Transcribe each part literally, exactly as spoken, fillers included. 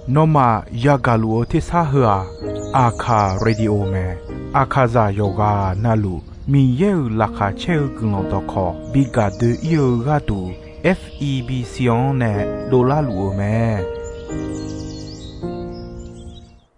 Nawmaf yagaq luf-eu tersar heu-aq, Aqkaq Radio mae. Aqkaqzaq yawqghaq navluf Miqyaer-euq laqkhaq caer-eu guiqlanq dawqkawq bi gaq doe-ir-eu gharduq, F E B C-anr nae dovlar luf-eu mae.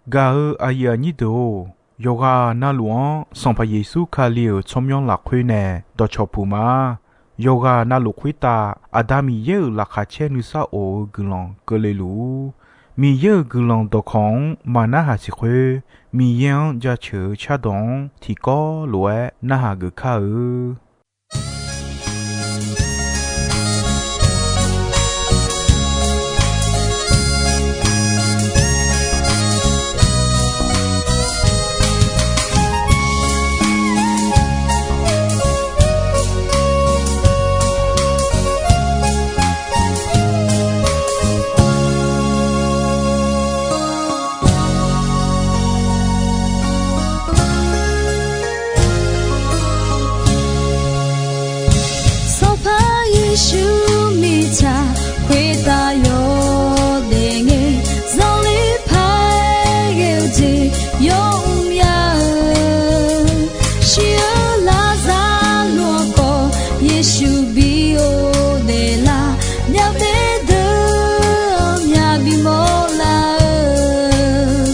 Gaq-eu aqyuif aqnyir deuq-or, yawqghaq navluf-anr Sanqpaq Yeqsur Kali-euq tsawrmyanr lafkhoer nae dawqcawq puq ma. Yawqghaq navluf khoertav Aqda Miqyaer-euq laqkhaq caer nuisar of-eu guiqlanq keuvle luf-ur. Miqyaer-euq guiqlanq dawqkawq-anr maq narhaq siq khoer, Miqyaer-anr jaceuq-eu cardawq-anr tiqkawv lof-aer narhaq geuf kar-eu. Sanqpaq Yeqsur mirtsaq khoertav yawdaef ngae, zanqler paq-aer ghae-eu jeq yawmr ya-eu, shir-eu Laqzaqloq-anr khawf Yeqsur bi ghofdaef lar, myavbaef deuq-anr myaq bimawr lar-eu,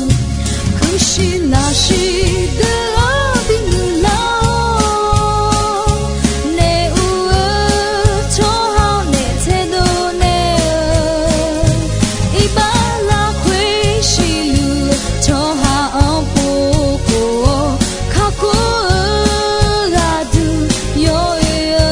kuirshiq lafshiq deuq-anr bimuiq lar-awr, naef ur-eu tsawrhaq-anr naef taedov naeq-eu, iqbax lafkhoer siqluf-eu tsawrhaq-anr pov khof-awr, kakhof-eu ghaqduq yawoe-eu.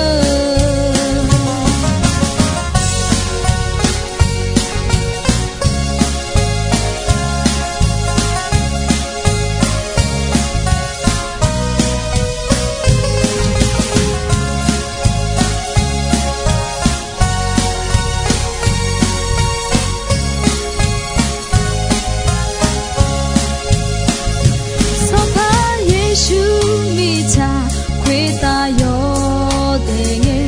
Sanqpaq Yeqsur mirtsaq khoertav yawdaef ngae,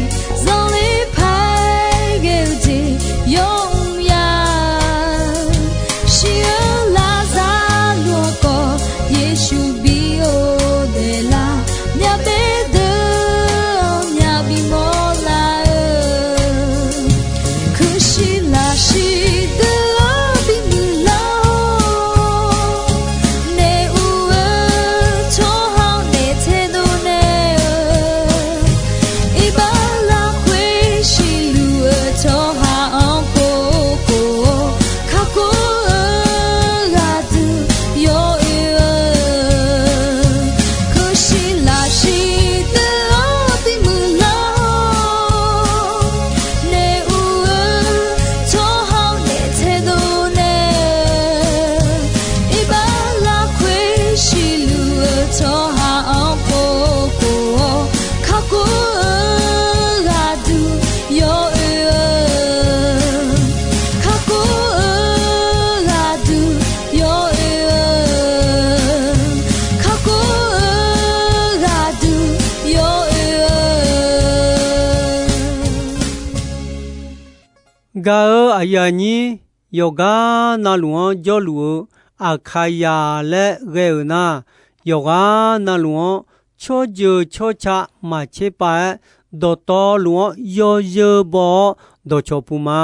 zanqler paq-aer ghae-eu jeq yawmr ya-eu, shir-eu Laqzaqloq-anr khawf Yeqsur bi ghofdaef lar, myavbaef deuq-anr myaq bimawr lar-eu, kuirshiq lafshiq deuq-anr bimuiq lar-awr, naef ur-eu tsawrhaq-anr naef taedov naeq-eu, iqbax lafkhoer siqluf-eu tsawrhaq-anr pov khof-awr, kakhof-eu ghaqduq yawoe-eu, kuirshiq lafshiq deuq-anr bimuiq lar-awr, naef ur-eu tsawrhaq-anr naef taedov naeq-eu, iqbax lafkhoer siqluf-eu tsawrhaq-anr pov khof-awr, kakhof-eu ghaqduq yawoe-eu, kakhof-eu ghaqduq yawoe-eu, kakhof-eu ghaqduq yawoe-eu. Gaq-eu aqyuif aqnyir, yawqgar navluf-anr jawrluf-eu Aqkaqzaq laer ghae-euq nar, yawqghaq navluf-anr tsawrjeuq tsawrca maqtser pav-aer, dawqtawvluf-anr yawzeu baw-awr dawqcawq puq ma.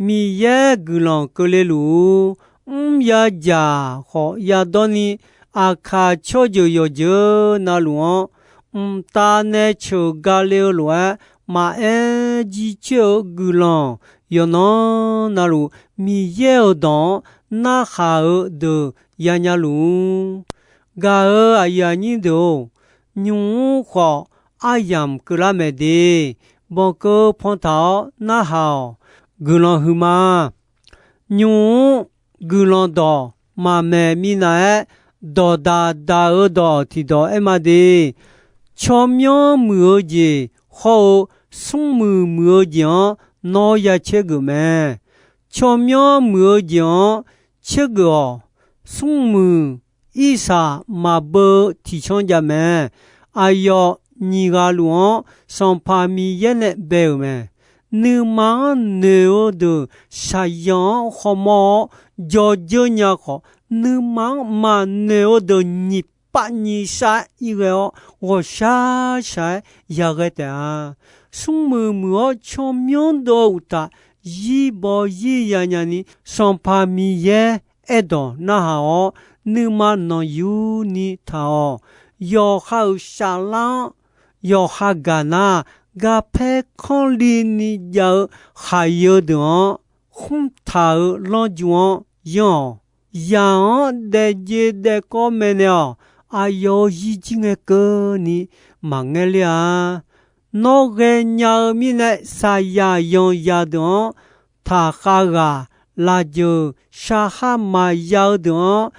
Miqyaer guiqlanq keuvle luf-ur. Mr yadzaq khawf yadawr ni, Aqkaq tsawrjeuq yawqjeuq navluf-anr mqtav nae ceuq gale-eu lof-aer maqaer jircoer-eu guiqlanq, yawqnan navluf Miqyaer-euq dawq-anr narhaq-eu deuq yanya luf-ur. Gaq-eu aqyuif aqnyir deuq-or, nymq-mr khawf aryamq keuvlar maeq de. Banqkeuv pantaq-awr narhaq-awq. Guiqlanq huiqma. Nymq-mr guiqlanq dawq maqmaeq minav-aer, dawqdaq daq-eu dawq tiqdawq aer ma de. Tsawrmyanr muiq-eu jeq hawr-eu, smrmuiq muiq-eu jeq-anr nawr ya caer geuf mae. Tsawrmyanr muiq-eu jeq-anr caer geuf-awq. Smrmuiq irsaq maqbeu-eu tiqcanr jav mae. Aqyawf nyiq ghaq luf-anr Sanqpaq Miqyaer nae bae-euq mae. nuima-anr noeq-eu deuq shaqzanq-anr khawmawr-awr jawrdzeur nya khawf, nuima-anr maqnoeq-eu deuq nyiq pav nyiq shav ir ghae-awr, ghawqshaq shaq-aer yaghae taef-a. Smrmuiq muiq-awr tsawrmyanr dov-eu uqtaf, zirbaw zir ya nyani, Sanqpaq Miqyaer aerdawq narhaq-awr, nuima nanqyuni taq-awq. Yawqha-euq saflar-anr yawqha gaq nar, garpaer kanrli ni jav-eu khaqyeu deuq-anr, khmr taq-euq lanrju-anr yanr-awq. Zaq-anr daefjeq daefkawv maeqnaeq-awq. Aqyawf-euq zirjir ngae keuvni maqngaer ler-a. Nawr ghaenya-eu mirnae, saqyaq yanqzaq deuq-anr taqkhav ghaq, lafjeuq sharkhar maqya-eu deuq-anr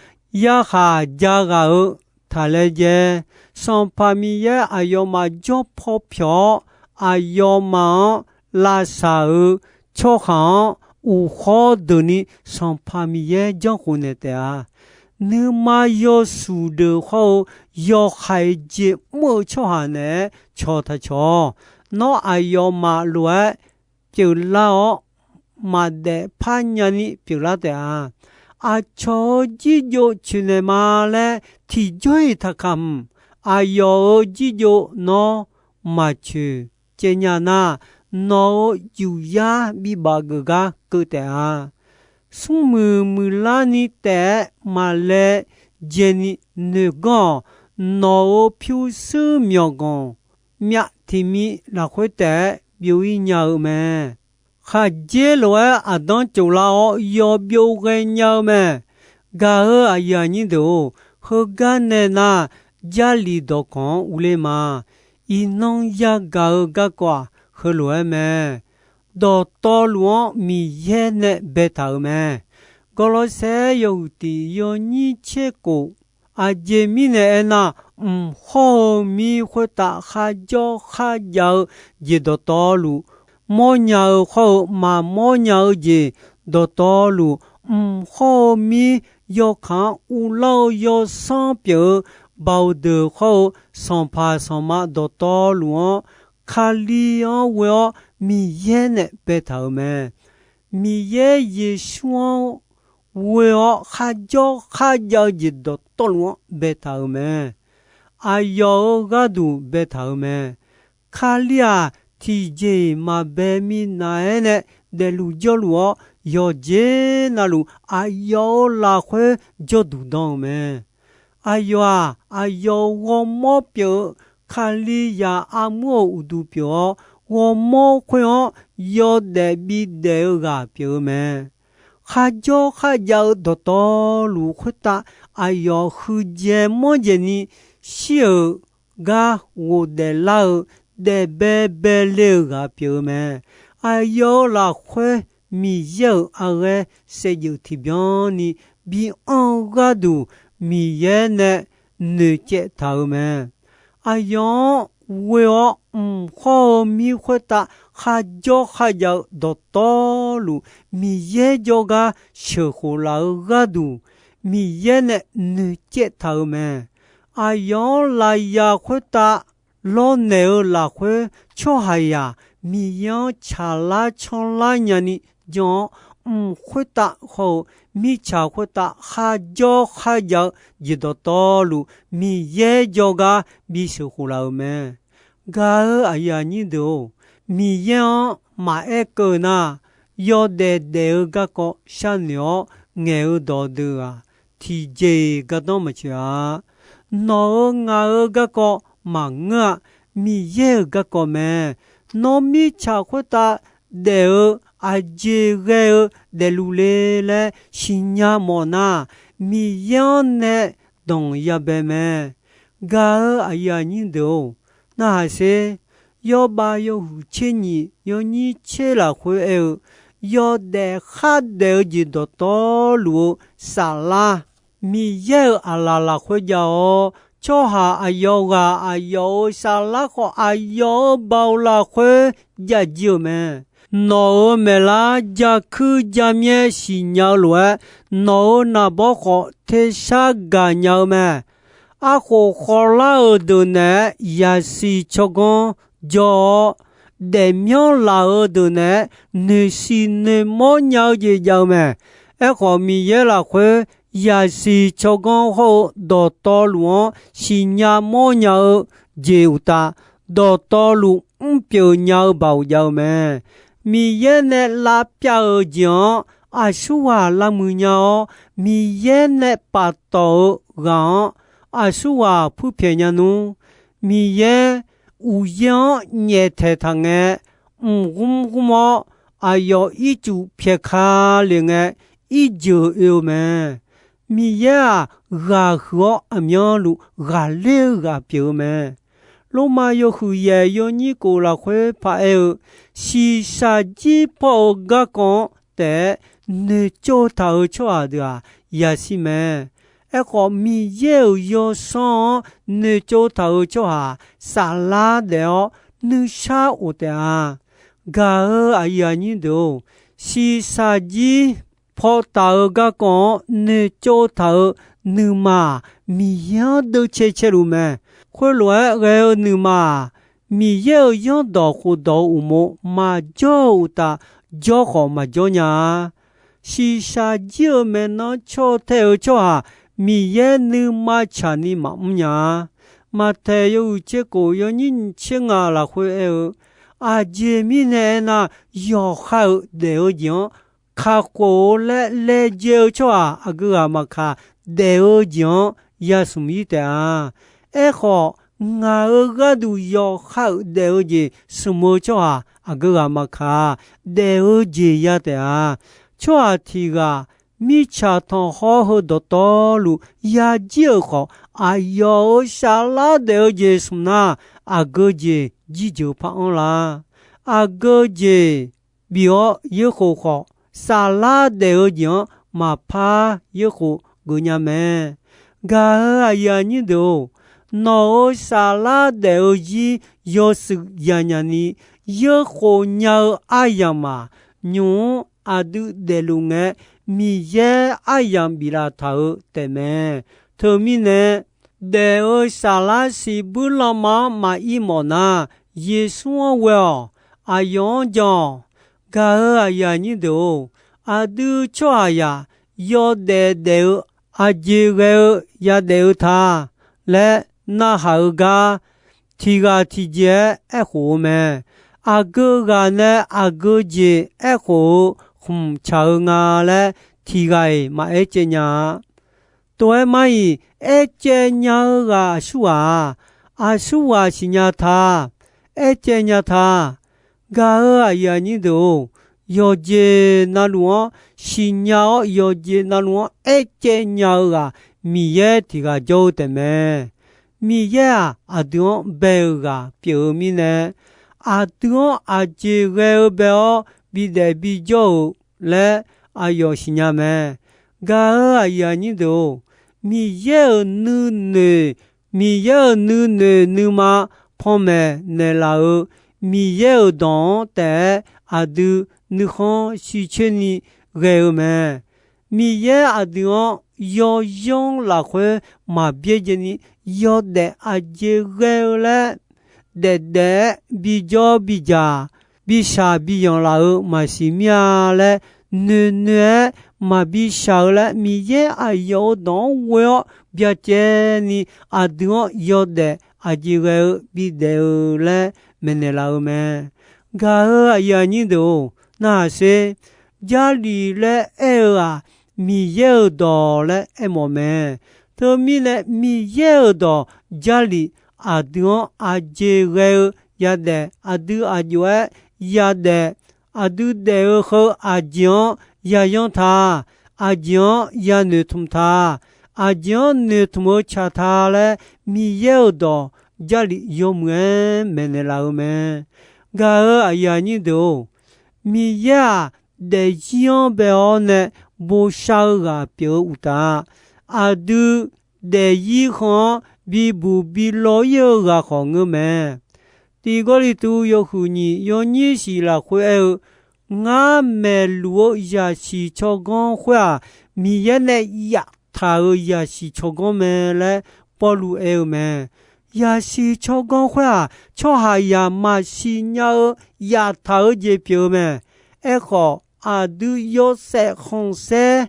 yarkhaq ja ghaq-eu taq laejae. Sanqpaq Miqyaer aqyawfmaf jawr paw pyawq-awr, aqyawfmaf-anr lavsaq-euq tsawrhaq-anr uqkhawr deuq ni Sanqpaq Miqyaer janrkhof naeq taef-a. Nuima yawshuif deuq hawr-eu yawhaiq jeq mr-eu tsawrhaq naeq-aer cawq taq cawq-awq. Nawr aqyawfmaf lof-aer pyeuflar-awr, maqdaef par nyani pyeuflar taef-a. Aqcawq-euq jirjov coeqnaeq ma laer tiqjawr-iq taqkaq hmq. Aqyawf-euq jirjov nawr maqcoeq caev nya nar, nawq-euq yuf yar bibaf geuf gar keuv taef-a. Smrmuiq muiqlar ni taef-aer maqlae jaeni noeqganr-awq. Nawq-euq pyurshuir myawqganq myav tiq mi lafkhoer taef-aer byov-ir nya-eu mae. Khaqdzer lof-aer aqdanr cof lar-awr yawbyov ghaenya-eu mae. Gaq-euq aqyuif aqnyir deuq-or, heugar nae nar, Jarlif dawqkawq-anr urler ma. Iqnan yagaq-eu garkawv-aq, heulof-aer mae. Dawqtawvluf-anr Miqyaer nae baetaq-euq mae. Gawrlawrsaer yawhuiq tiq yawnyir tser kof, aqjeq mirnae aernar, mq hawr-eu mir khoertav kharjawr kharjav-eu jeq dawqtawvluf, mawrnya-eu hawr-eu maqmawr nya-eu jeq dawqtawvluf, mq hawr-eu mir yawkaq-anr uvlanr-eu yawsanr pyeuf-eu baoq deuq hawr-eu sanqpaq sanqma dawqtawvluf-anr, Kali-anr ghoe-awr Miqyaer nae baetaq-euq mae. Miqyaer Yeqsur-anr ghoe-awr kharjawr kharjav-eu jeq dawqtawvluf-anr baetaq-euq mae. Aqyawf-euq gharduq baetaq-euq mae. Kali-aq, tiqjeq-iq maqbae minav-aer nae daefluf jawrluf-awr, yawqjeq navluf aqyawf-euq lafkhoer jawrduq dan-euq mae. Aqyawf-aq, aqyawf-euq ghawrmawr pyeuf-eu Kalizaq armur-euq uqduq pyeuf-awr, ghawrmawr khoer-anr yawdaef bidaef-eu ghaq pyeuf-eu mae. Kharjawr kharjav-eu dawqtawvluf khoertav aqyawf huiqdzaeq manrdzaeq ni shir-euq gar ghofdaef lar-eu, daef baebae le-euq ghaq pyeuf-eu mae. Aqyawf-euq lafkhoer Miqyaer-euq arghaer saevdzeuf tiqbyan ni bi anr-eu gharduq Miqyaer nae noeqcaev taq-euq mae. Aqyawf-anr ghoe-awr mq hawr-eu mir khoertav kharjawr kharjav-eu dawqtawvluf Miqyaer jawrgar sheuqkhof laf-eu gharduq Miqyaer nae noeqcaev taq-euq mae. Aqyawf-anr lafyaq khoertav lawrnaeq-eu lafkhoer tsawrhaqzaq Miqyaer-anr tsaqlar canlar nyani jan-awr, mq khoertav hawr-eu mirtsaq khoertav kharjawr kharjav-eu jeq dawqtawvluf Miqyaer jawrgar bisheuqkhof laf-euq mae. Gaq-euq aqyuif aqnyir deuq-or, Miqyaer-anr maqaer keuv nar, yawdaef daef-eu garkawv sharnoeq-awr ngaeq-eu dawqdeuq-aq, tiqjeq-iq gardanr maqtsoeq-a. Nawq-euq ngaq-euq garkawv maqngeur-a. Miqyaer-euq garkawv mae. Nawr mirtsaq khoertav daef-eu aqjeq ghae-eu daefluf le laer siqnya mawf nar, Miqyaer-anr nae danq yabae mae. Gaq-euq aqyuif aqnyir deuq-or, narhaq sher. Yawbav yawhuiq tser nyiq yawnyir tser lafkhoer aer-eu, yawdaef khardaef-eu jeq dawqtawvluf-eu saflar Miqyaer-euq aqlaf lafkhoer jav-awr, tsawrhaq aqyawf ghaq aqyawf-euq saflar khawf aqyawf-euq baoq lafkhoer jav jir-euq mae. Nawq-euq maeqlar jakuir jamyaer siqnya-eu lof-aer, nawq-euq naqbawr khawf tersar gaqnya-eu mae. Arkhof khawvlar-euq deuq naeq-aer yasiq tsawrganr jawr-awr, daefmyanr laf-eu deuq naeq-aer noeqsiq noeqmawr nya-eu jeq jav-eu mae. Aerkhawf, Miqyaer lafkhoer zaqsiq tsawrganr hawr-eu dawqtawvluf-anr siqnya mawrnya-eu jeq uqtaf, dawqtawvluf mrpyeuf nya-eu baoq jav-eu mae. Miqyaer nae lavpyav-euq jeq-anr aqsurghaq lavmuiq nya-awr, Miqyaer nae paftawf-eu ghaq-anr aqsurghaq purpyaeq nya nmr. Miqyaer uqyaer-anr nyaeftaeq taq ngae, mq gmr gmr-awr aqyawf ircuf pyaeq ka le ngae, irjeuq oe-eu mae. Miqyaer-aq, ghaq huiq-awr aqmyanluf ghaqler-eu ghaq pyeuf-eu mae. Lormav yawhuiq yaeq yawnyir kof lafkhoer paraer-eu, shiqshaq jir paw-eu garkawv-anr taef-aer noeqtsov taq-euq tsawrhaq deuq-aq, yashir mae. Aerkhawf, Miqyaer-euq yawsanr-anr noeqtsov taq-euq tsawrhaq saflar daef-awr nuishar of taef-a. Gaq-euq aqyuif aqnyir deuq-or, shiqshaq jir paw taq-eu garkawv-anr noeqtsov taq-eu nuima-aq, Miqyaer-anr deuvcae caeluf mae. Khoerlof-aer ghae-eu nuima-aq, Miqyaer-euq zanrdawq khofdawq-eu uqmov maqjawr-eu uqtaf, jawr khawf maqjawr nya-a. Shiqshaq jir-euq maeqnan caw tae-eu tsawrhaq Miqyaer nuima tsaqni maqmr nya-a. Maqtaeq yawhuiq tser kof yawnyir nyiq tser ngaq lafkhoer aer-eu, aqjeq mirnae aernar, yawqha-euq daef-eu jeq-anr kakhof-eu laer laejae-eu tsawrhaq aqgeu ghaq maqkaq, daef-eu jeq-anr yasmq-ir taef-a. Aerkhawf, ngaq-euq gharduq yawqha-euq daef-eu jeq smq-eu tsawrhaq aqgeu ghaq maqkaq, daef-eu jeq ya taef-a. Tsawrhaq tiq ghaq mirtsaq tanqkhawr heu dawqtawvluf yajir-euq khawf, aqyawf-euq saflar daef-eu jeq smq nar, aqgeu jeq jirjeuq par-anr la. Aqgeu jeq bif-awr yaerkhof khawf, saflar daef-eu jeq-anr maqpar yaerkhof geufnya mae. Gaq-euq aqyuif aqnyir deuq-or, nawq-euq saflar daef-eu zir yawshuif yanyaf ni yaerkhof nya-eu aryamq-aq, nymq-mr aqdui daefluf ngae, Miqyaer aryamq biflaf taq-eu taefmae. Teumirnae, daef-eu saflar siqbuir lanma-anr maqir mawf nar, Yeqsur-anr ghoe-awq. Aqyawf-anr jan-awq. Gaq-euq aqyuif aqnyir deuq-or, aqdui tsawrhaqzaq yawdaef daef-eu aqjeq ghae-eu yadaef-eu ta laer narhaq-eu gar, tiq ghaq tiqjeq-aer aerkhof-eu mae. Aqgeu ghaq nae aqgeu jeq aerkhof-eu khmq tsaq-eu nga laer, tiq ghaq-iq maqaer caev nya-a. Tov-aer mar-iq, aer caev nya-eu ghaq aqsur ghaq-aq, aqsur ghaq siqnya ta, aer caev nya ta. Gaq-euq aqyuif aqnyir deuq-or, yawqjeq navluf-anr siqnya-awr, yawqjeq navluf-anr aer caev nya-eu ghaq Miqyaer tiq ghaq jawr-eu taefmae. Miqyaer-aq, aqdui-anr bae-eu ghaq pyeuf-eu mirnae, aqdui-anr aqjeq ghae-eu bae-awr bidaef bijawr-euq laer aqyawf siqnya mae. Gaq-euq aqyuif aqnyir deuq-or, Miqyaer-euq nuinoeq, Miqyaer-euq nuinoeq nuima panmaeq naeqlaf-eu Miqyaer-euq dawq-anr taef-aer aqdui nuikhanr shircoer ni ghae-eu mae. Miqyaer aqdui-anr yawzanr lafkhoer maqbyaerdzae ni, yawdaef aqjeq ghae-eu laer daefdaef-aer bijawr bidzaq, bishaq biyanq laf-euq maqsiq mir-a laer, noeqnoeq-aer maqbi shaq-eu laer, Miqyaer aqyawf-euq dawq-anr ghoe-awr byacaevni, aqdui-anr yawdaef aqjeq ghae-eu bidaef-eu laer maeqnaeq laf-eu mae. Gaq-euq aqyuif aqnyir deuq-or, narhaq sher. Jarlif laer aer-eu-aq, Miqyaer-euq dawq laer aermawf mae. Teumirnae, Miqyaer-euq dawq Jarlif aqdui-anr aqjeq ghae-eu yadaef, aqdui aqjox-aer yadaef, aqdui daef-eu heu aqjeq-anr yayanr ta, aqjeq-anr yanoeqtmq ta, aqjeq-anr noeqtmq-eu tsaq ta laer, Miqyaer-euq dawq Jarlif yawmuiq-aer maeqnaeq laf-eu mae. Gaq-euq aqyuif aqnyir deuq-or, Miqyaer-aq, daefzir-anr bae-awr nae boshar-eu ghaq pyeuf-eu uqtaf, aqdui daefzir heu-anr bibuq bi law ir-eu ghaq khawf ngeur mae. Tiq Gawrliqtu yawhuiq nyiq yawnyir shiq lafkhoer aer-eu, ngar maeqluf-eu zaqsiq tsawrganr khoer-aq, Miqyaer nae yaftaq-euq zaqsiq tsawrganr mae laer Pawrluv aer-eu mae. Yasiq tsawrganr khoer-aq, tsawrhaqzaq maqsiq nya-eu yaftaq-eu jeq pyeuf-eu mae. Aerkhawf, aqdui yawshaef khanqsaer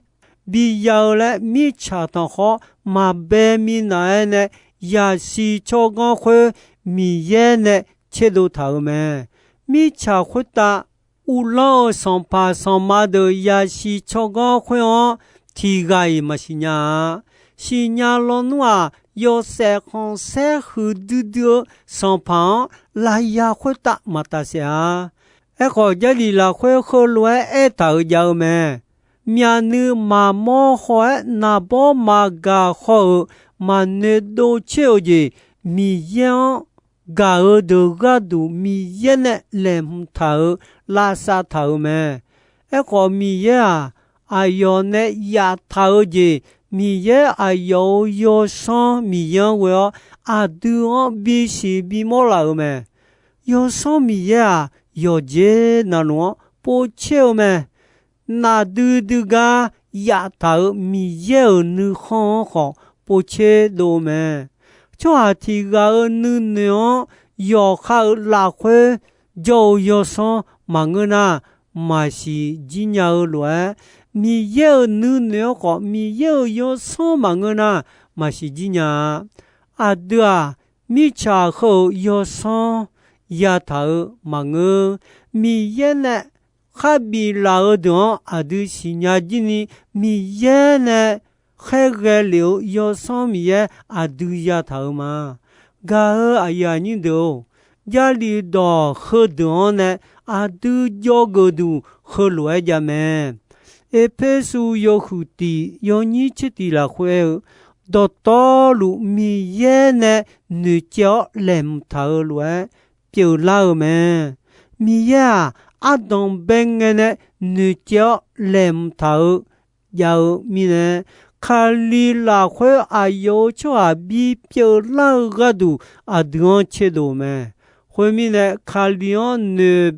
biya-eu laer mirtsaq tanqkhawr maqbae minav-aer nae, yasiq tsawrganr khoer Miqyaer nae tserdov taq-euq mae. Mirtsaq khoertav uvlanr-eu sanqpaq sanqma deuq yasiq tsawrganr khoer-anr tiqghaq-iq maqsiq nya-a. Siqnya lawnmr-aq, yawshaef khanqsaer huiqdui dui-eu sanqpaq-anr lafyaq khoertav maqtaf saef-a. Aerkhawf, Jarlif lafkhoer heulof-aer aertaq-euq jav-eu mae. Myavnuiv maqmawr haw-aer naqbawr maqgaq haw-euq maqnoeq dov coer-eu jeq, Miqyaer-anr gaq-eu deuq gharduq Miqyaer nae laeqhmq taq-euq lavsav taq-euq mae. Aerkhawf, Miqyaer-aq, aqyawf nae yaftaq-eu jeq, Miqyaer aqyawf-euq Yawsanr Miqyaer-anr ghoe-awr, aqdui-anr bisiq bimawr laf-euq mae. Yawsanr Miqyaer-aq, yawqjeq navluf-anr povtser-eu mae. Nafdui dui gar yaftaq-euq Miqyaer-euq nuikhanr-anr khawf povtser dov-eu mae. Tsawrhaq tiqghaq-euq nuinoeq-anr yawqha-euq lafkhoer jawr-eu Yawsanr maqngeur nar, maqsiq jir nya-eu lof-aer, Miqyaer-euq nuinoeq-anr khawf Miqyaer-euq Yawsanr maqngeur nar, maqsiq jir nya-a. Aqdui-aq, mirtsaq heu-euq Yawsanr yataq-euq maqngeur. Miqyaer nae kharbif laf-eu deuq-anr aqdui siqnya jir ni, Miqyaer nae khaerghae lef-euq Yawsanr Miqyaer aqdui yataq-euq ma. Gaq-euq aqyuif aqnyir deuq-or, Jarlif dawq heudeuq-anr nae aqdui jawrgeuf duq heulof-aer jav mae. Erpersu yawhuiq tiq yawnyir tser tiq lafkhoer aer-eu, dawqtawvluf Miqyaer nae noeqcaev-awr laeqhmq taq-eu lof-aer pyeuflar-eu mae. Miqyaer-aq, ardanq bae ngae nae noeqcaev-awr laeqhmq taq-eu jav-eu mirnae, Kali lafkhoer aqyawf-euq tsawrhaq bipyeuf lar-eu gharduq aqdui-anr tserdov mae. Khoermirnae, Kali-anr noeq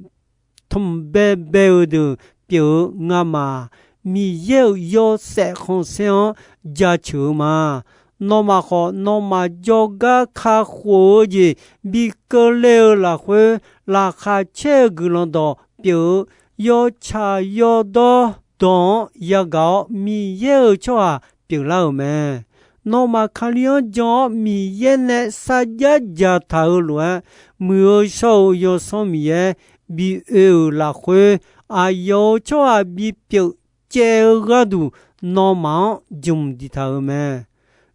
tmq baebae-eu deuq pyeuf-eu ngamaf, Miqyaer-euq yawshaef khanqsaer-anr jaceuq-eu ma. Nawmaf khawf, nawmaf jawrgar kakhof-eu jeq bi keuvle-eu lafkhoer, laqkhaq caer-eu guiqlanq dawq pyeuf-eu, yawtsaq yawdawr dawq-anr yagaq-awr, Miqyaer-euq tsawrhaq pyeuflar-euq mae. Nawmaf Kali-anr jan-awr, Miqyaer nae sarjax dzaqtaq-eu lof-aer, muiq-eu shawr-eu Yawsanr Miqyaer bi oe-euq lafkhoer, aqyawf-euq tsawrhaq bipyeuf caev-eu gharduq, nawmaf-anr jmq diqtaq-euq mae.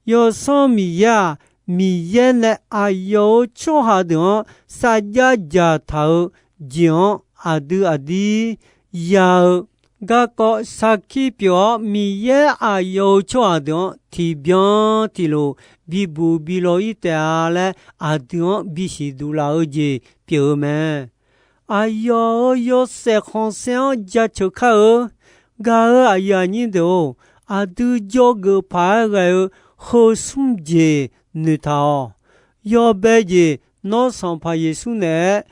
Yawsanr Miqyaer-aq, Miqyaer nae aqyawf-euq tsawrhaq deuq-anr sarjax dzaqtaq-eu jeq-anr aqdui aqdir ya-eu garkawv sarkir pyeuf-awr, Miqyaer aqyawf-euq tsawrhaq deuq-anr tiqbyan tiqlof bibuq bilaw-ir taef-a laer, aqdui-anr bisiq duq laf-eu jeq pyeuf-eu mae. Aqyawf-euq yawshaef khanqsaer-anr jaceuq kar-eu. Gaq-euq aqyuif aqnyir deuq-or, aqdui jawrgeuf paq-aer ghae-eu heu smr jeq noeqtaq-awq. Yawbae jeq, nawr Sanqpaq Yeqsur naeq-aer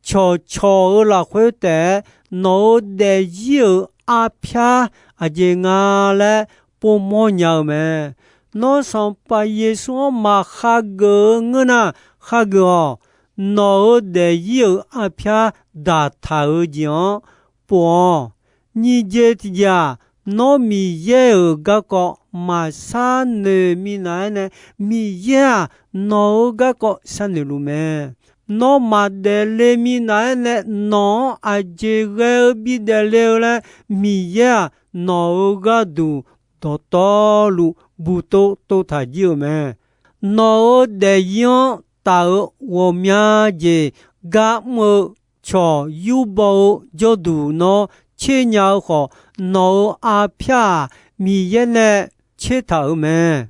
cawqcawq-eu lafkhoer taef-aer, nawq-euq daefzir-euq arpyar aqjeq nga laer povmawr nya-eu mae. Nawr Sanqpaq Yeqsur-anr maqkhageuf-eu ngeur nar, khageuf-awq. Nawq-euq daefzir-euq arpyar daqtaq-euq jeq-anr pov-awq. Nyiq jeq tiqjeq-aq, nawr Miqyaer-euq garkawv maqshar noeq minav-aer nae, Miqyaer-aq, nawq-euq garkawv sharnoeq luf mae. Nawr maqdaef le minav-aer nae, nawq-anr aqjeq ghae-eu bidaef le-eu laer, Miqyaer-aq, nawq-euq gharduq dawqtawvluf buq tov tov taq jir-euq mae. Nawq-euq daefzir-anr taf-eu ghawqmya jeq gar mr-eu cawq yurbaw-eu jawrduq nawr tser nya-eu khawf, nawq-euq arpyar-aq, Miqyaer nae tser taq-euq mae.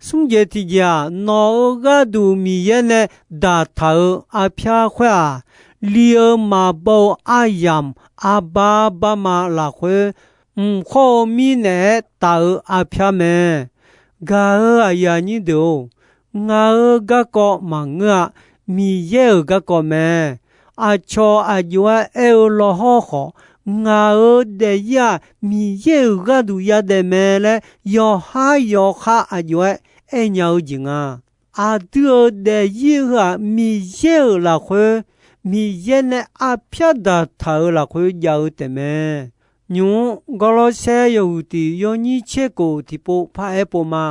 Smr jeq tiqjeq-aq, nawq-euq gharduq Miqyaer nae daqtaq-euq arpyar khoer-aq, li-eu maqbaw-eu aryamq arbar barma lafkhoer, mq khawr-eu mirnae-aer taf-eu arpyar mae. Gaq-euq aqyuif aqnyir deuq-or, ngaq-euq garkawv maqngeur-a. Miqyaer-euq garkawv mae. Aqcawq aqjox-aer aer-eu lawhawr khawf, ngaq-euq daefzir-aq, Miqyaer-euq gharduq yadaef mae laer, yawqhar yawqha aqjox-aer aernya-eu jeq nga. aqdui-euq daefzir heu-aq, Miqyaer-euq lafkhoer, Miqyaer nae arpyar daqtaq-euq lafkhoer jav-eu taefmae. Nymq-mr Gawrlawrsaer yawhuiq tiq yawnyir tser kof tiqpov paraer pov ma.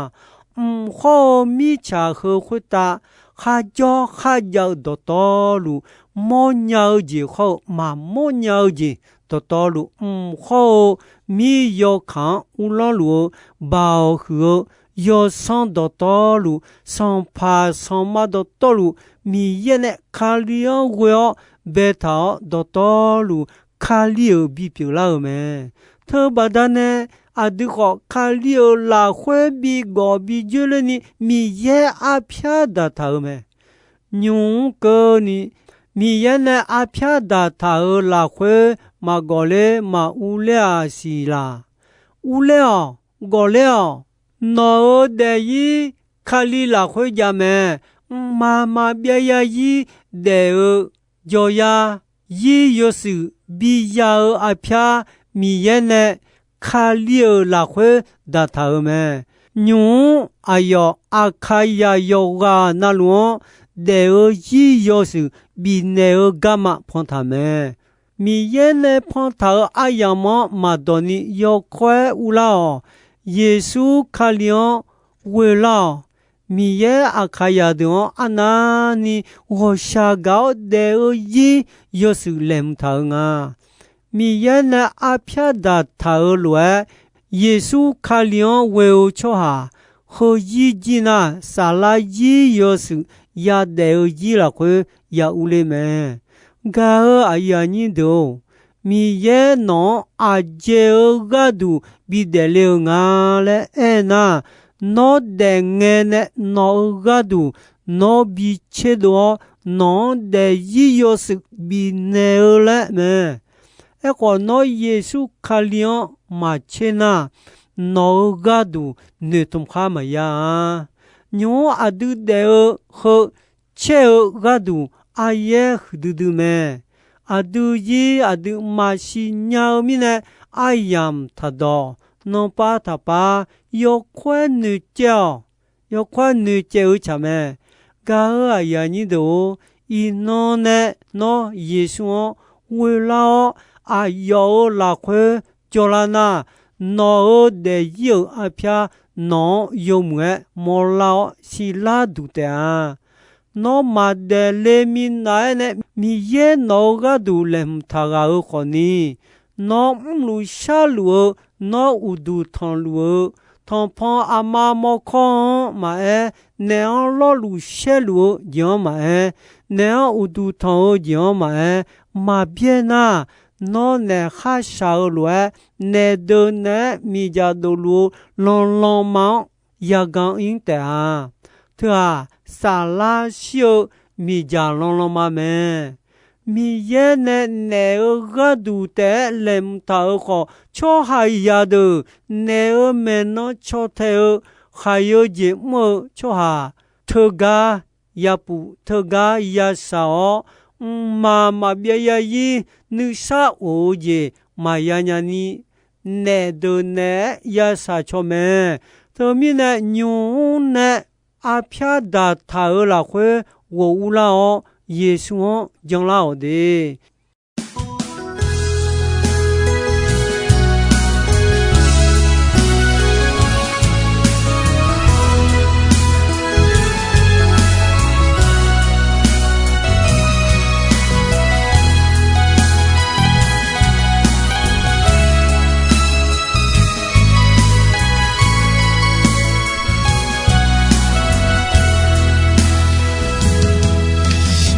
Mq hawr-eu mirtsaq heu khoertav kharjawr kharjav-eu dawqtawvluf, mawrnya-eu jeq hawr-eu maqmawrnya-eu jeq dawqtawvluf, mq hawr-eu mir yawkaq-anr uvlanr luf-eu, baoq huiq-eu yawsanr dawqtawvluf, sanqpaq sanqma dawqtawvluf, Miqyaer nae Kali-anr ghoe-awr baetaq-awr dawqtawvluf, Kali-euq bipyeuf lar-euq mae. Teubaqda nae, aqdui khawf Kali-euq lafkhoer bigawf bijoer lerni Miqyaer arpyar daqtaq-euq mae. Nymq-mr keuvni, Miqyaer nae arpyar daqtaq-euq lafkhoer maqgawf ler maqur ler-aq siq laq? Ur ler-awq, gawf ler-awq. Nawq-euq daefzir Kali lafkhoer jav mae. Mqmaq maqbyav zarzir daef-eu jawryar, zir yawshuif biya-eu arpyar, Miqyaer nae Kali-euq lafkhoer daqtaq-euq mae. Nymq-mr aqyawf Aqkaqyaq yawqghaq navluf-anr daef-eu zir yawshuif bifnaeq-eu garma pantaq mae. Miqyaer nae pantaq-euq aryamq-anr maqdawq ni yawkawr-aer urlar-awq. Yeqsur Kali-anr ghoelar-awq. Miqyaer Aqkaqyaq deuq-anr arnavni ghawqshaq gaq-awr daef-eu zir yawshuif laeqhmq taq-euq nga. Miqyaer nae arpyar daqtaq-euq lof-aer, Yeqsur Kali-anr ghoe-eu tsawrhaq heuzir jir nar, saflar zir yawshuif yadaef-eu zir lafkhoer ya urler mae. Gaq-euq aqyuif aqnyir deuq-or, Miqyaer nawq-anr aqjeq-euq gharduq bidaef le-eu nga laer aernar, nawr daef ngae nae nawq-euq gharduq nawr bi tserdov-awr, nawq-anr daefzir yawshuif bifnaeq-eu laer mae. Aerkhawf, nawr Yeqsur Kali-anr maqtser nar, nawq-euq gharduq noeqtmq khar maqya-a. Nymq-mr aqdui daef-eu heu caer-eu gharduq aryaer huiqdui dui mae. Aqdui zir aqdui maqsiq nya-eu mirnae, aryamq taqdawq, nanpav taqpav, yawkawr-aer noeqcaev-awq. Yawkawr-aer noeqcaev-eu tsaq mae. Gaq-euq aqyuif aqnyir deuq-or, iqnan nae nawr Yeqsur-anr ghoelar-awr, aqyawf-euq lafkhoer jawrlar nar, nawq-euq daefzir-euq arpyar nawq-anr yawmuiq-aer mawrlar-awr siqlar duq taef-a. Nawr maqdaef le minav-aer nae Miqyaer nawq-euq gharduq laeqhmq taq ghaq-euq khawfni, nawr mrluf sharluf-eu, nawr uqduq tanqluf-eu, tanqpanq aqma mawrkawr-anr maqaer, naeq-anr lawrluf shaerluf-eu jeq-anr maqaer, naeq-anr uqduq tanq-eu jeq-anr maqaer, maqbyaer nar, nawr naeq kharshaq-eu lof-aer, naeq deuq naeq-aer miqdzaq dofluf-eu lanlanma-anr yagan ir taef-a. Teu-aq, saflar shir-eu miqdzaq lanlanma mae. Miqyaer nae naeq-euq gharduq taef-aer laeqhmq taq-euq khawf, tsawrhaqzaq deuq naeq-euq maeqnan caw tae-eu khaqyeu jeq mr-eu tsawrhaq teugar yapuf, teugar yashaq-awr, mqmaq maqbyav zarzir nuisar of-eu jeq maqya nya ni, naef deuq naeq-aer yashaq caw mae. Teumirnae, nymq-mr nae arpyar daqtaq-euq lafkhoer ghof urlar-awr, Yeqsur-anr janlar-awq de.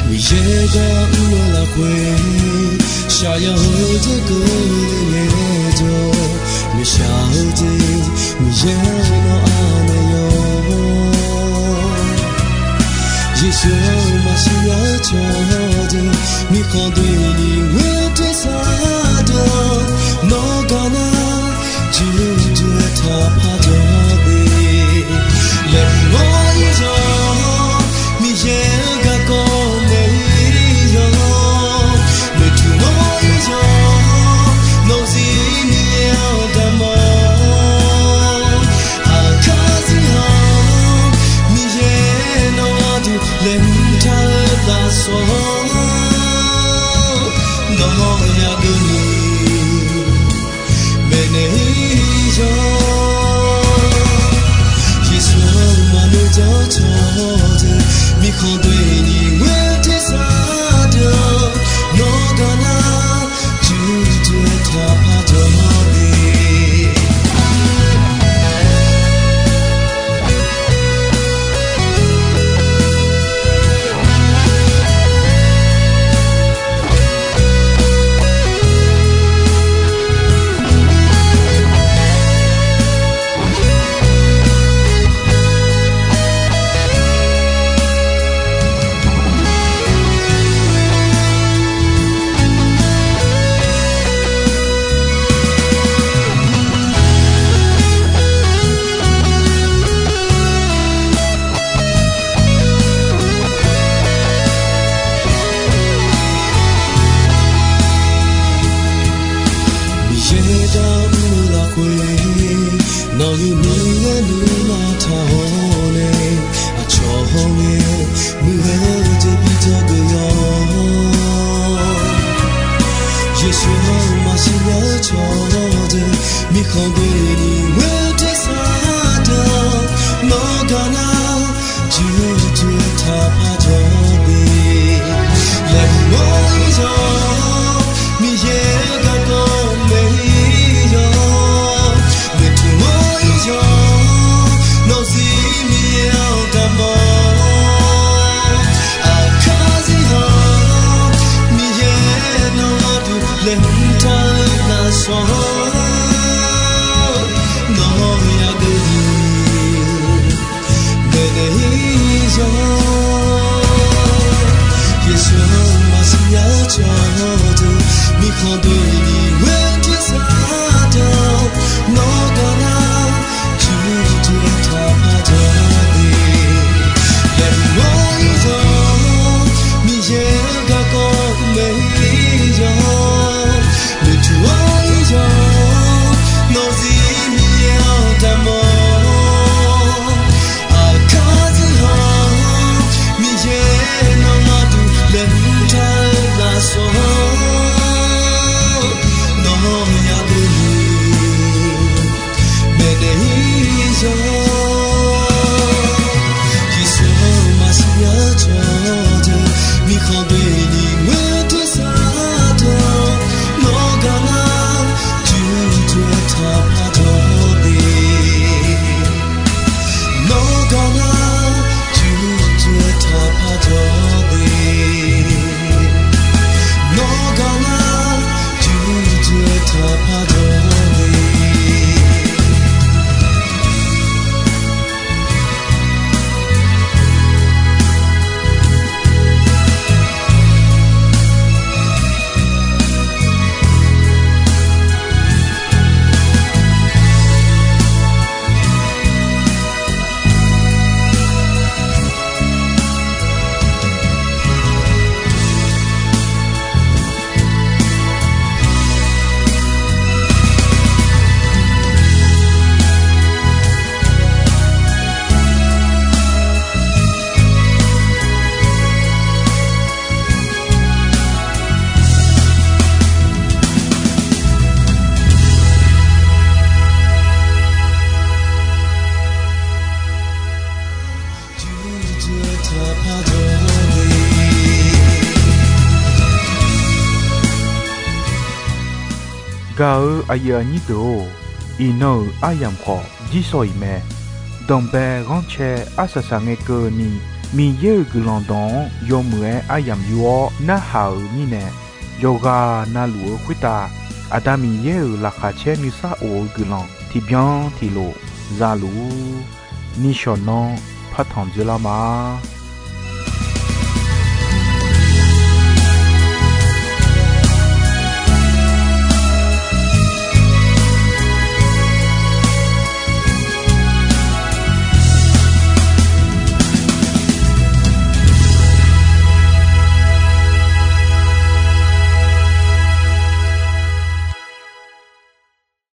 Miqyaer gar mr-eu lafkhoer shaqyan-eu dzer keuvle ngaejawr, maeqshaq-eu jeq Miqyaer-eu nawr anaeq yawr-awr, Yeqsur-anr maqsiq nya-eu cawqdeuq, mirkhanq doeni ghoer tersar deuq-anr nawr gar nar, jir jir-aer taqpar jawr de. Laeqhmq-awr ir yawq, Miqyaer-euq garkawv naeq-ir yawq, maeqtmq-awr ir yawq, nawq-euq Arhuiq lafkhoer nawq-euq nuiaer nuima taq-awr nae, aqcawq hawr ngae muiq-eu jeq bi dzawgeuf yawq. Yeqsur-anr maqsiq nya cawq deuq, mirkhanq doeni ghoer tersar deuq-awr, nawq gaq nar, juqjuq taqpaq jawr de. Laeqhmq-awr ir yawq, Miqyaer-eu garkawv maeq-ir yawq. Noeqtmq-awr ir yawq, nawq zir Miqyaer-anr damq-awr. Aqkar zir hawq, Miqyaer nawq gharduq laeqhmq taq-eu lafsawq-anr, nawq-anr yagaq-eu maeqnaeq-ir yawq. Yeqsur-anr maqsiq nya cawq deuq, mirkhanq doeni ghoer tersar deuq-awr, nawq gaq nar, juqjuq taqpaq jawr de. Laeqhmq-awr ir yawq, Miqyaer-eu garkawv maeq-ir yawq. Noeqtmq-awr ir yawq, nawq zir Miqyaer-anr damq-awr. Aqkar zir hawq, Miqyaer nawq gharduq laeqhmq taq-eu lafsawq-anr, nawq-anr yagaq-eu maeqnaeq-ir yawq. Yeqsur-anr maqsiq nya cawq deuq, mirkhanq doeni ghoer tersar deuq-awr, nawq gaq nar, juqjuq taqpaq jawr de. Nawq gaq nar, juqjuq taqpaq jawr de. Nawq gaq nar, juqjuq taqpaq jawr de. Gaq-euq aqyuif aqnyir deuq-or, iqnan-euq aryamq khawf jirsawq iq mae. Danqbae ghanrcae arsaq saq ngae keuvni, Miqyaer-euq guiqlanq dawq-anr yawmuiq-aer aryamq yur-awr narhaq-euq mirnae, yawqghaq navluf-eu khoertav Aqda Miqyaer-euq laqkhaq caer nuisar of-eu guiqlanq tiqbyan tiqlof za luf-ur. Nishawq nanr partanq dzoerlar ma.